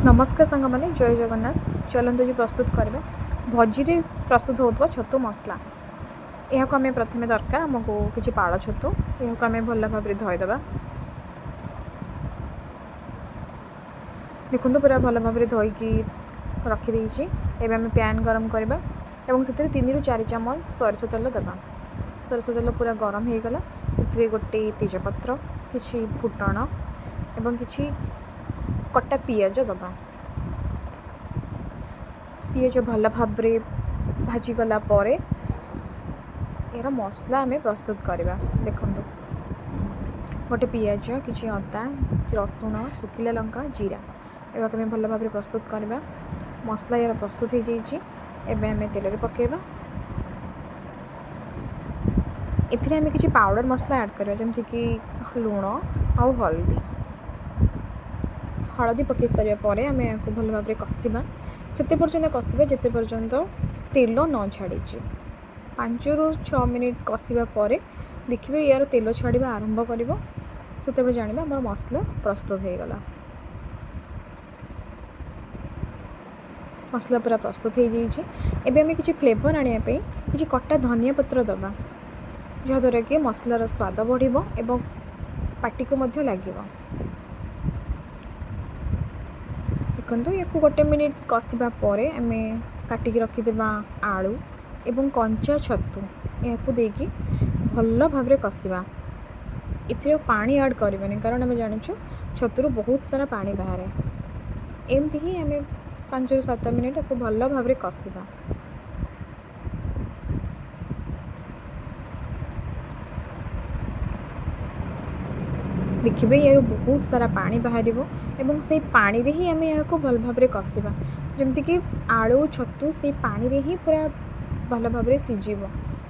ନମସ୍କାର ସାଙ୍ଗମାନେ, ଜୟ ଜଗନ୍ନାଥ। ଚାଲନ୍ତୁ ଆଜି ପ୍ରସ୍ତୁତ କରିବା ଭଜିରେ ପ୍ରସ୍ତୁତ ହେଉଥିବା ଛତୁ ମସଲା। ଏହାକୁ ଆମେ ପ୍ରଥମେ ଦରକାର ଆମକୁ କିଛି ପାଳ ଛତୁ। ଏହାକୁ ଆମେ ଭଲ ଭାବରେ ଧୋଇଦେବା। ଦେଖନ୍ତୁ, ପୁରା ଭଲ ଭାବରେ ଧୋଇକି ରଖିଦେଇଛି। ଏବେ ଆମେ ପ୍ୟାନ୍ ଗରମ କରିବା ଏବଂ ସେଥିରେ 3ରୁ 4 ଚାମଚ ସୋରିଷ ତେଲ ଦେବା। ସୋରିଷ ତେଲ ପୁରା ଗରମ ହେଇଗଲା। ସେଥିରେ ଗୋଟେ ତେଜପତ୍ର, କିଛି ଫୁଟଣ ଏବଂ କିଛି କଟା ପିଆଜ ଦେବା। ପିଆଜ ଭଲ ଭାବରେ ଭାଜିଗଲା ପରେ ଏହାର ମସଲା ଆମେ ପ୍ରସ୍ତୁତ କରିବା। ଦେଖନ୍ତୁ, ଗୋଟେ ପିଆଜ, କିଛି ଅଦା, ରସୁଣ, ଶୁଖିଲା ଲଙ୍କା, ଜିରା, ଏହାକୁ ଆମେ ଭଲ ଭାବରେ ପ୍ରସ୍ତୁତ କରିବା। ମସଲା ଏହାର ପ୍ରସ୍ତୁତ ହେଇଯାଇଛି। ଏବେ ଆମେ ତେଲରେ ପକାଇବା। ଏଥିରେ ଆମେ କିଛି ପାଉଡ଼ର ମସଲା ଆଡ଼୍ କରିବା, ଯେମିତିକି ଲୁଣ ଆଉ ହଳଦୀ। ହଳଦୀ ପକାଇ ସାରିବା ପରେ ଆମେ ଏହାକୁ ଭଲ ଭାବରେ କଷିବା। ସେତେ ପର୍ଯ୍ୟନ୍ତ କଷିବା ଯେତେ ପର୍ଯ୍ୟନ୍ତ ତେଲ ନ ଛାଡ଼ିଛି। 5ରୁ 6 ମିନିଟ୍ କଷିବା ପରେ ଦେଖିବେ ୟାର ତେଲ ଛାଡ଼ିବା ଆରମ୍ଭ କରିବ। ସେତେବେଳେ ଜାଣିବା ଆମର ମସଲା ପ୍ରସ୍ତୁତ ହେଇଗଲା। ମସଲା ପୁରା ପ୍ରସ୍ତୁତ ହେଇଯାଇଛି। ଏବେ ଆମେ କିଛି ଫ୍ଲେଭର୍ ଆଣିବା ପାଇଁ କିଛି କଟା ଧନିଆ ପତ୍ର ଦେବା, ଯାହାଦ୍ୱାରା କି ମସଲାର ସ୍ୱାଦ ବଢ଼ିବ ଏବଂ ପାଟିକୁ ମଧ୍ୟ ଲାଗିବ। ଦେଖନ୍ତୁ, ୟାକୁ ଗୋଟେ ମିନିଟ୍ କଷିବା ପରେ ଆମେ କାଟିକି ରଖିଦେବା ଆଳୁ ଏବଂ କଞ୍ଚା ଛତୁ। ଏହାକୁ ଦେଇକି ଭଲ ଭାବରେ କଷିବା। ଏଥିରେ ପାଣି ଆଡ଼୍ କରିବାନି, କାରଣ ଆମେ ଜାଣିଛୁ ଛତୁରୁ ବହୁତ ସାରା ପାଣି ବାହାରେ। ଏମିତି ହିଁ ଆମେ 5ରୁ 7 ମିନିଟ୍ ଏହାକୁ ଭଲ ଭାବରେ କଷିବା। ଦେଖିବେ, ୟାରୁ ବହୁତ ସାରା ପାଣି ବାହାରିବ ଏବଂ ସେଇ ପାଣିରେ ହିଁ ଆମେ ଏହାକୁ ଭଲ ଭାବରେ କଷିବା, ଯେମିତିକି ଆଳୁ ଛତୁ ସେଇ ପାଣିରେ ହିଁ ପୁରା ଭଲ ଭାବରେ ସିଝିବ।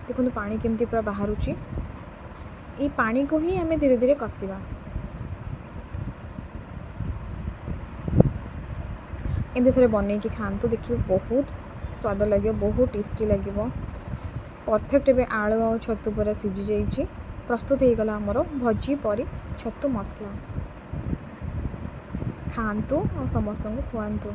ଦେଖନ୍ତୁ, ପାଣି କେମିତି ପୁରା ବାହାରୁଛି। ଏଇ ପାଣିକୁ ହିଁ ଆମେ ଧୀରେ ଧୀରେ କଷିବା। ଏମିତି ଥରେ ବନେଇକି ଖାଆନ୍ତୁ, ଦେଖିବେ ବହୁତ ସ୍ୱାଦ ଲାଗିବ, ବହୁତ ଟେଷ୍ଟି ଲାଗିବ। ପରଫେକ୍ଟ। ଏବେ ଆଳୁ ଆଉ ଛତୁ ପୁରା ସିଝି ଯାଇଛି। ପ୍ରସ୍ତୁତ ହେଇଗଲା ଆମର ଭଜି ପରି ଛତୁ ମସଲା। ଖାଆନ୍ତୁ ଆଉ ସମସ୍ତଙ୍କୁ ଖୁଆନ୍ତୁ।